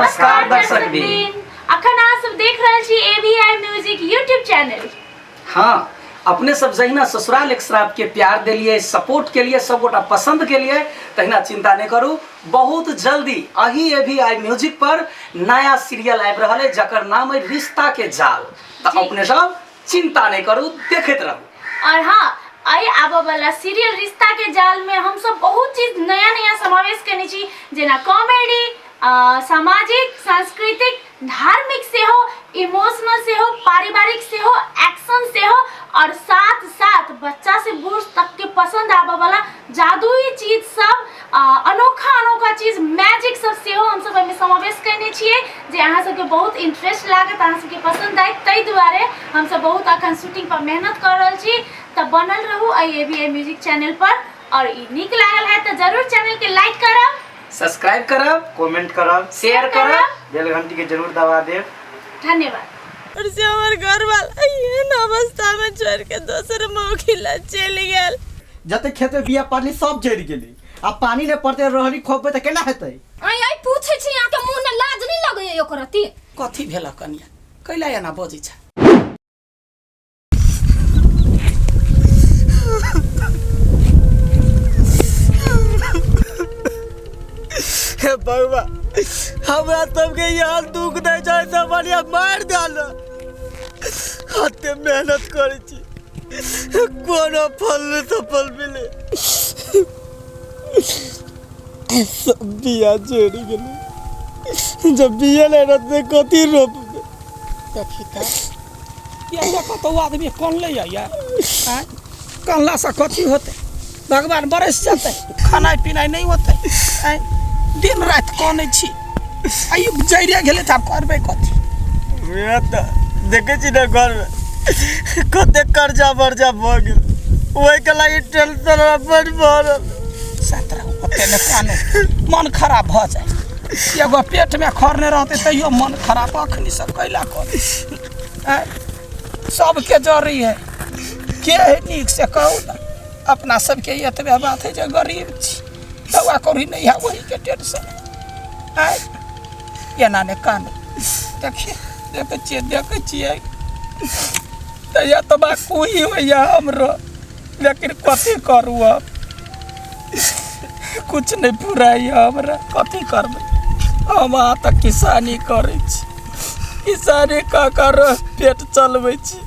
नमस्कार दर्शक वृंद। अखन अहाँ सब देख रहल छी एवीआई म्यूजिक यूट्यूब चैनल। हाँ, अपने सब जहिना ससुराल एक श्राप के प्यार देलिए, सपोर्ट के लिए, सब गोटा पसंद के लिए, तहिना चिंता नहीं करू, बहुत जल्दी अही एवीआई म्यूजिक पर नया सीरियल आबि रहल है जकर नाम है रिश्ता के जाल। तो अपने सब चिंता नहीं करू, देखैत रहू। और हाँ, एहि आबऽ वाला सीरियल रिश्ता के जाल में हम सब बहुत चीज नया नया समावेश केने छी, जेना कॉमेडी, सामाजिक, सांस्कृतिक, धार्मिक सेहो, इमोशनल सेहो, पारिवारिक सेहो, एक्शन सेहो, और साथ साथ बच्चा से बूढ़ तक के पसंद आबऽ वाला जादुई चीज सब, अनोखा अनोखा चीज, मैजिक सब सेहो हम सब एहिमे समावेश केने छियै, जे अहाँ सबके बहुत इंटरेस्ट लागत, अहाँ सबके पसंद आयत। ताहि दुआरे हम सब बहुत अखन शूटिंग पर मेहनत कऽ रहल छी। तऽ बनल रहू एहि A V I music channel पर, और ई नीक लागल है तऽ जरूर चैनल के लाइक करब, सब्सक्राइब करब, कमेंट करब, शेयर करब, बेल घंटी के जरूर दबा देब। धन्यवाद। और से हमर घर वाला एहन अवस्था में छोड़ के दोसर मौकी ला चलि गेल। जते खेत में बिया पानी सब जरि गेलै, आ पानी नहि पड़तै, रहरी खोपबै तऽ केना हेतै? आइ आइ पूछै छी अहाँके मुँह ने लाज नहीं लगैया एको रत्ती? कथी भेल कनिया, कैला एना बजै छै? हे भगवान, हमरा सबके यहाँ दुख दै छै से बढ़िया मारि देल। एते मेहनत करै छी, कोनो फल नहि सफल मिले, सब बिया जरि गेलै। जब बिया नहि रहतै कथी रोपबै? देखी तऽ या देखो तऽ ओ आदमी कनलै या आँय, कनलासँ कथी होतै? भगवान बरसि जेतै, खेनाइ पिनाइ नहि होतै? आँय, दिन राति कनै छी, आ ई जरिए गेलै तऽ आब करबै कथी? उएह तऽ देखै छी ने, घरमे कते कर्जा वर्जा भऽ गेल, ओहिके लागि टेंशन हमरा बड्ड भऽ रहल। सात रहू, ओते नहि कानू, मन खराब भऽ जाय। एगो पेटमे खरने रहतै तैयो मन खराब। अखनी सब कैला कर आँय, सबके जरी है, के है नीक से कहू ने? अपना सबके एतबे बात है जे गरीब छी, दवा कौड़ी नहीं है, वही के टेंशन। आँय, एना नहि कानू। देखिए, देखै छियै, देखै छियै तऽ एतबा कुही होइए हमरो, लेकिन कथी करू अब? कुछ नहि पुराइए हमरा। कथी करबै हम? अहाँ तऽ किसानी करै छी, किसानी कऽ कऽ पेट चलबै छी,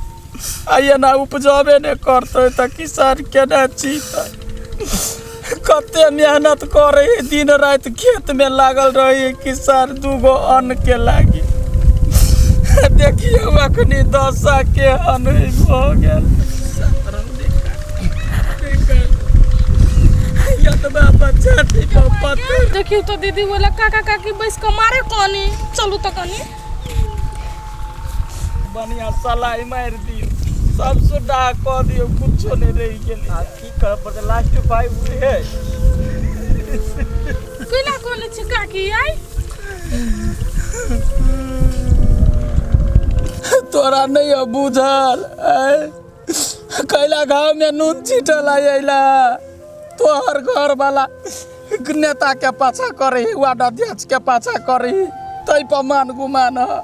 आ एना उपजबे नहि करतै तऽ किसान केना जीतै? कते मेहनत करै है, दिन राति खेतमे लागल रहै है किसान दूगो अन्नके लागी। देखियौ अखनी दशा केहन भऽ गेल। एतबा बच्चा पत्थर। देखियौ तऽ दीदी, बोला काका काकी बैस कऽ मारे कनी। चलू तऽ कनी बढ़िया सलाई मारि दियौ, सब सुड्डा कऽ दियौ, कुछो नहि रहि गेलै। आ की करऽ पड़तै? लास्ट उपाय उहे। केना कोने छी काकी आइ? तोरा नहीं हो बुझल? आँय? कैला घाव में नून छीटल अयला? तोहर घर वाला नेता के पाछा करे, वार्ड अध्यक्ष के पाछा करे, तै पर मान गुमान ह।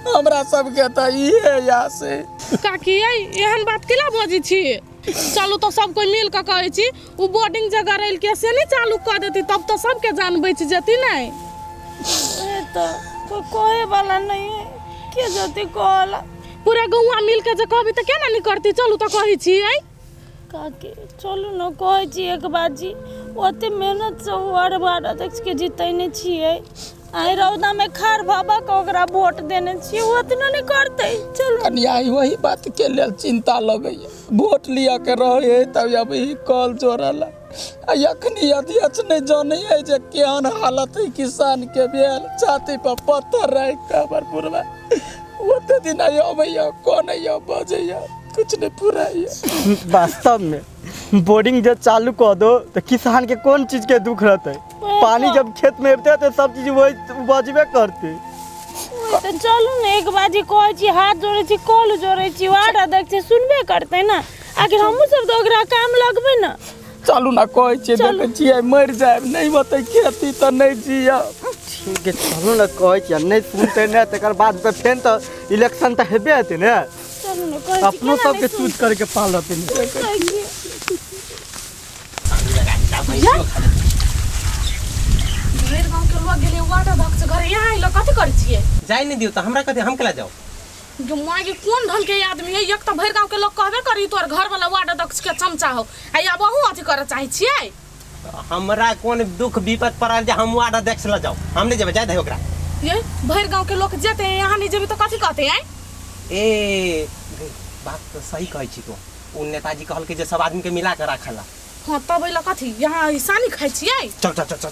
हमरा सबके तऽ इहे आस है। काकी आइ एहन बात केला बजै छी? चलू तऽ सब कोइ मिल कऽ कहै छी, ओ बोर्डिंग जे गड़ेलकै से नहि चालू कऽ देती, तब तऽ सबके जान बचि जेती। नहि ए तऽ कोई कहे वाला नहीं है, के जती कहला? पूरा गौआ मिल के जे कहबी तऽ केना नहि करती? चलू तऽ कहै छी आइ। काकी चलू ने, कहै छी एक बात जी, ओते मेहनतसँ वार्ड वार्ड अध्यक्षके जितैने छियै, आइ रौदामे खाड़ भऽ भऽ कऽ ओकरा वोट देने छियै, ओ ओतना नहि करतै? चलू कनिया, वही बात के लेल चिंता लगैया। वोट लिअ के रहे है तब अब ई कल जोड़ल, आ अखनी अध्यक्ष नहीं जानै है जे केहन हालत है किसान के भेल, छाती पर पत्थर राखि कऽ हमर बुढ़वा ओते दिन अबैया, कनैया, बजैया, कुछ नहीं पुराइया। वास्तव में बोरिंग जब चालू कऽ दो तऽ किसान के कोन चीज के दुख रहतै? पानी जब खेत में अबितै तऽ सब चीज वही उपजबे करतै। तऽ चलू ने एक बाजी, कहै छी, हाथ जोड़ै छी, कल जोड़ै छी, वार्ड अध्यक्ष सुनबे करतै ने। आखिर हमहूँ सब तऽ ओकरा काम लगबै ने। चलू ना कहै छियै, देखै छियै मरि जायब, नहि होतै खेती तऽ नहि जियब। ठीक है, चलू ने कहै छियै, नहि सुनतै ने तकर बाद तऽ फेर तऽ इलेक्शन तऽ हेबे हेतै ने। चलू ने कहै छी, अपनो केना सबके नहि चूज करके पाल रहतै ने। सुनतै की? भरि गाँव के लोग गेलै वार्ड अध्यक्ष घरे, यहाँ अइलो कथी करै छियै? जाय नहीं दियौ तऽ हमरा कथी, हम केला जाउ? जो माँ के कोन ढंग के आदमी है, एक तऽ भरि गाँव के लोग कहबे करी तोहर घर वाला वार्ड अध्यक्ष के चमचा हो, आ आब अहूँ अथी करऽ चाहै छियै? हमरा कोन दुख विपद पड़ल जे हम वार्ड अध्यक्ष लग जाउ? हम नहीं जेबै, जाय दही ओकरा। ये भरि गाँव के लोग जेतै, यहाँ नहीं जेबै तऽ कथी कहतै? आँय ए बात तऽ सही कहै छी तू। ओ नेताजी कहलकै जे सब आदमी के मिला के राखला। हाँ तब अइला कथी यहाँ सानी खाइ छियै? चल चल चल चल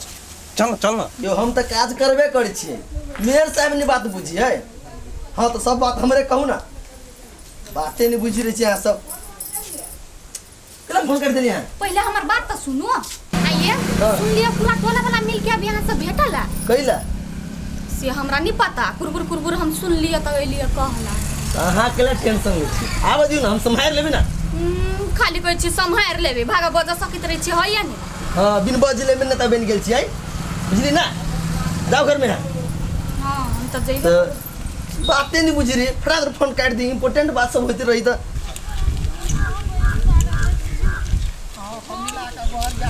चल चल न। यो हम तऽ काज करबे करै छियै, मेयर साहब नहि बात बुझियै। हाँ तऽ सब बात हमरे कहू ना, बाते नहीं बुझि रहे छियै अहाँ सब। केना फोन कर देलियै अहाँ? पहले हमर बात तो सुनो। आइए सुन लिअ, पूरा टोला वाला मिल के अब यहाँ से भेटल है। कैला? से हमरा नहीं पता, कुरबुर कुरबुर हम सुन लिअ तऽ अइलियै कहला। तऽ अहाँ केला टेंशन लै छी? आबऽ दियौ ने, हम सम्हारि लेबै ना। खाली कहै छी सम्हारि लेबै, भागा बजऽ सकैत रहै छी होइए ने। हाँ बिन बजले में नेता बनि गेल छियै, बुझली ना? जाउ घरमे अहाँ। हाँ हम तऽ जइबै। तऽ बाते नहीं बुझि रही, फटाफट फोन काटि दी, इम्पोर्टेंट बात सब होइत रही तऽ।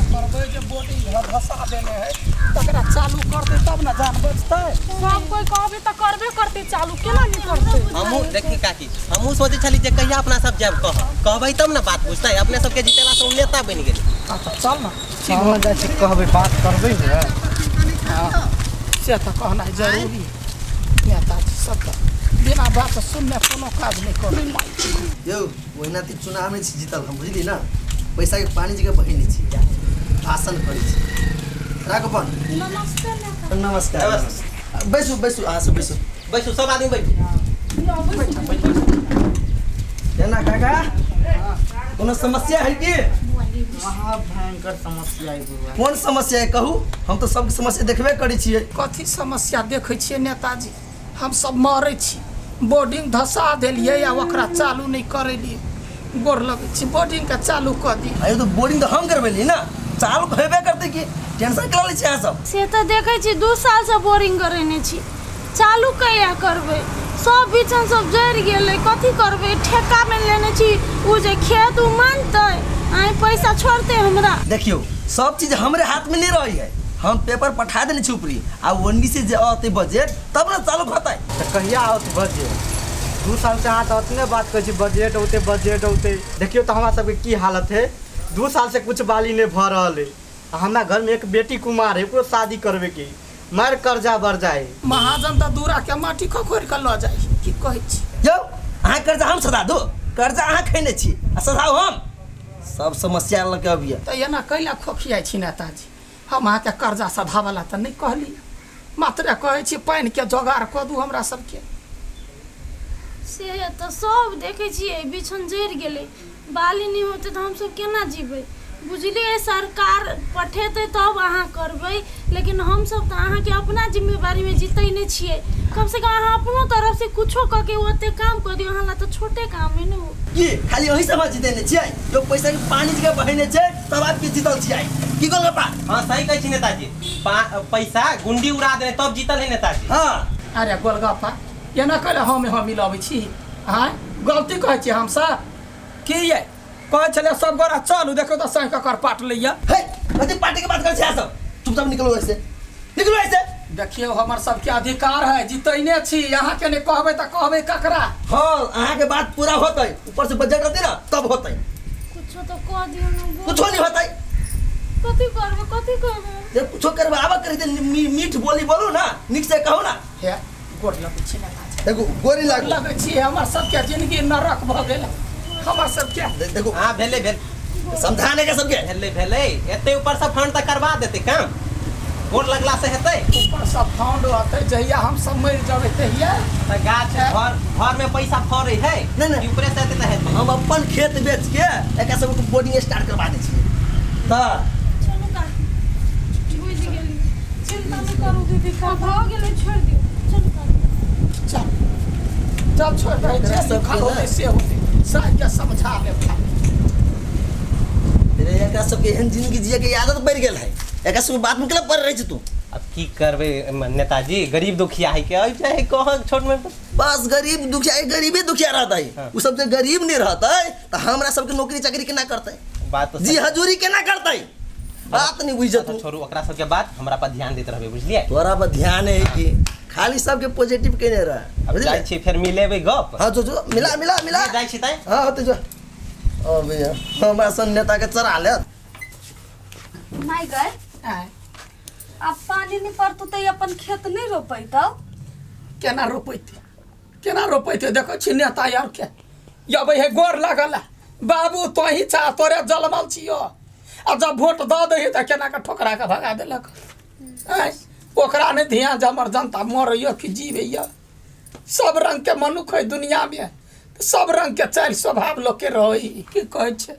करबै जे बोर्डिंग घर धसा देने है तकरा चालू करतै तब ने जान बचतै। सब कोई कहबे तऽ करबे करतै, चालू केना नहि करतै? हमहूँ देखी काकी, हमहूँ सोचै छली जे कहिया अपना सब जायब, कह कहबै तब ने बात बुझतै। अपने सबके जितेला से ओ नेता बनि गेलै। अच्छा चल ना, चल जाइ छी, कहबै बात करबै ने। हाँ से तऽ कहनाइ जरूरी है। नेताजी सब तऽ बिना बात सुनने कोनो काज नहि करै। यौ ओहिना तऽ चुनाव नहि छी जीतल हम, बुझली ना? पैसा के पानी जगह बहेने छी, भाषण करै छी। राखू फोन। नमस्ते नेता। नमस्कार। बैसू बैसू, अहाँ सब बैसू बैसू, सब आदमी बैठू। केना काका, कोनो समस्या है की? महा भयंकर समस्या है बउआ। कोन समस्या है कहू? हम तऽ सबके समस्या देखबे करै छियै। कथी समस्या देखै छियै नेताजी? हम सब मरै छी, बोर्डिंग धसा देलियै आ ओकरा चालू नहि करेलियै। गोर लगै छी, बोर्डिंग के चालू कऽ दी। अरे तो बोर्डिंग तऽ हम करबेलियै ना, चालू हेबे करतै की? टेंशन केना लै छी अहाँ सब? से तऽ देखै छी 2 साल से बोरिंग करेने छी, चालू कहिया करबै? सब बिछन सब जरि गेलै, कथी करबै? ठेका में लेने छी, ओ जे खेत ओ मानतै? आइ पैसा छोड़तै हमरा? देखियौ सब चीज हमरे हाथ में नहीं रही है, हम पेपर पठा देने छी ऊपरी, आ ओन्नी से जे अतै बजट तब ने चालू होतै। तऽ कहिया आओत बजट? 2 साल से अहाँ तऽ ओतने बात करै छी, बजट औतै बजट औतै। देखियौ तऽ हमरा सबके की हालत है, 2 साल से कुछ बाली नहीं भऽ रहल है। आ हमरा घर में एक बेटी कुमार है, ओकरो शादी करबे के, मार कर्जा बढ़ जाए। महाजन तऽ दूरा के माटी खखोरि कऽ लऽ जाइ, की कहै छी? यौ अहाँ कर्जा हम सधा दू? कर्जा अहाँ खैने छी आ सधाउ हम? सब समस्या लऽ के अबियै। तऽ एना कैला खोखियाइ छी नेताजी? हम अहाँके कर्जा सधावला तऽ नहि कहलियै, मात्र कहै छी पानिके जोगाड़ कऽ दू हमरा सबके। से तऽ सब देखै छियै बिछन जरि गेलै, बाली नहि होतै तऽ हमसब केना जीबै? बुझलियै सरकार पठेतै तब अहाँ करबै, लेकिन हमसब तऽ अहाँके अपना जिम्मेवारीमे जीतै नहि छियै। कम से कम अहाँ अपनो तरफ से कुछो कऽ के ओते काम कऽ दियौ, अहाँ ला तऽ छोटे काम है ने ओ। की खाली अहीं सब जीतेने छियै? जो पैसा के पानी जगह बहेने छै तब आबि के जीतल छियै की गोलगप्पा? हाँ सही कहै छी नेताजी, पैसा गुंडी उड़ा देने तब जीतल है नेताजी। हाँ अरे गोलगप्पा एना कहले हम हम मिलबै छी? आँय गलती कहै छी हमसब की? ये कहै छलियै सब गोरा चलू, देखो तऽ साँइ ककर पाट लैया। हे कथी पार्टी के बात करै छी अहाँ सब? चुपचाप निकलो ऐसे, निकलो ऐसे। देखियौ हमर सबके अधिकार है, जितैने छी, अहाँके नहि कहबै तऽ कहबै ककरा? हाँ अहाँके बात पूरा होतै, ऊपर से बजट रहतै ना तब होतै। कुछो तऽ कऽ दियौ ने। कुछो नहीं होतै। कथी करबै, कथी करबै? जे कुछो करबै आबऽ करै तऽ मीठ बोली बोलू ना, नीक से कहू ना। हे गोर लगै छी नेताजी। देखू गोरी लागू लगै छी, हमर सबके जिंदगी नरक भऽ गेल, हमर सबके। देखू हाँ भेलै भेल, समझाने के सबके भेलै भेलै, एते ऊपर से फंड तऽ करवा देतै काम, गोर लगला से हेतै? ऊपर से फंड होतै जहिया हम सब मरि जेबै तहिया। तऽ गाछ घर घर में पैसा फड़ै है नहीं नहीं, ऊपरे से हेतै तऽ हेतै। हम अपन खेत बेच के एकरा सबके बोर्डिंग स्टार्ट करवा दै छियै। तऽ चलू काकी, बुझि गेली, चिंता नहि करू दीदी, भऽ गेलै, छोड़ि दियौ, चलू काकी। चल चल छोड़ दे, जे लिखल होतै से होतै, साँझके समझा लेब। रे एकरा सबके एहन जिंदगी जिए के आदत पड़ि गेल है। एकरा सबके बात में केला पड़ रहै छै तू? अब की करबै नेताजी, गरीब दुखिया है के आबि जाइ है कह छोट में। बस गरीब दुखिया है, गरीबे दुखिया रहतै। हाँ। उ सब जे गरीब नहीं रहतै तऽ हमरा सबके नौकरी चाकरी केना करतै? बात तो जी हजूरी केना करतै? बात नहीं बुझ अच्छा तू। छोड़ू ओकरा सबके बात, हमरा पर ध्यान दैत रहबै, बुझलियै? तोरा पर ध्यान है कि खाली सबके पॉजिटिव केने रह। अब जाइ छी, फेर मिलेबै गप। हाँ जो जो मिला मिला मिला। जाइ छी तैं। हाँ होते जो ओ भैया हमरा सन नेता के चढ़ा ले। माय गए, आब पानी नहीं पड़तौ तऽ ई अपन खेत नहीं रोपेतौ? केना रोपैते, केना रोपैते? देखै छी नेता यार के अबै है, गोर लागल है। बाबू तोही छा, तोरे जलमल छियो, आ जब वोट दऽ दै है तऽ केना के ठोकरा के भगा देलक। आँय, ओकरा नहि ध्यान जे हमर जनता मरैया कि जीवैया। सब रंग के मनुख है दुनिया में, सब रंग के चालि स्वभाव लोक के रहै। की कहै छै,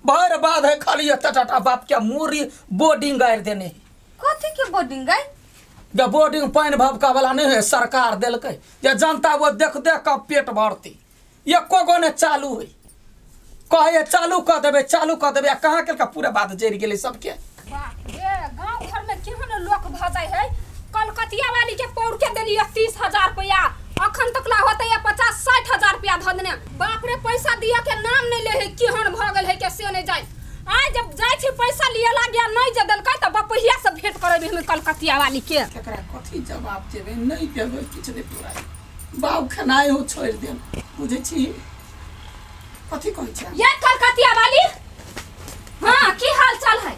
भरि बाध है खाली एते टाटा बाप के मूड़ी बोर्डिंग गाड़ि देने है। कथी के बोर्डिंग गई? जे बोर्डिंग पानि भबका वाला नहि है, सरकार देलकै जे जनता वो देख देख कऽ पेट भरतै। एको गो नहि चालू है। कहै चालू कऽ देबै, चालू कऽ देबै, आ कहाँ केलकै? पूरा बात जरि गेलै सबके। बाप रे, गाँव घर में केहन लोक भऽ जाइ है। कलकतिया वाली के पौर के देलियै 30,000 रुपया, अखन तक ला होते या 50-60 हजार रुपया धऽ देने। बाप रे, पैसा दिया के नाम नहीं ले है। केहन भऽ गेल है के से नहीं जाय। आइ जब जाइ छी पैसा लिए लागिया, नहीं जे देलकै तऽ बपहिया से भेंट करेबै हम कलकतिया वाली के। केकरा कथी जवाब देबै? नहि देबै, किछु नहि पूरा बाबू खेनाइ हो छोड़ि देब। बुझै छी कथी कहै छै? ये कलकतिया वाली, हाँ, की हाल चाल है?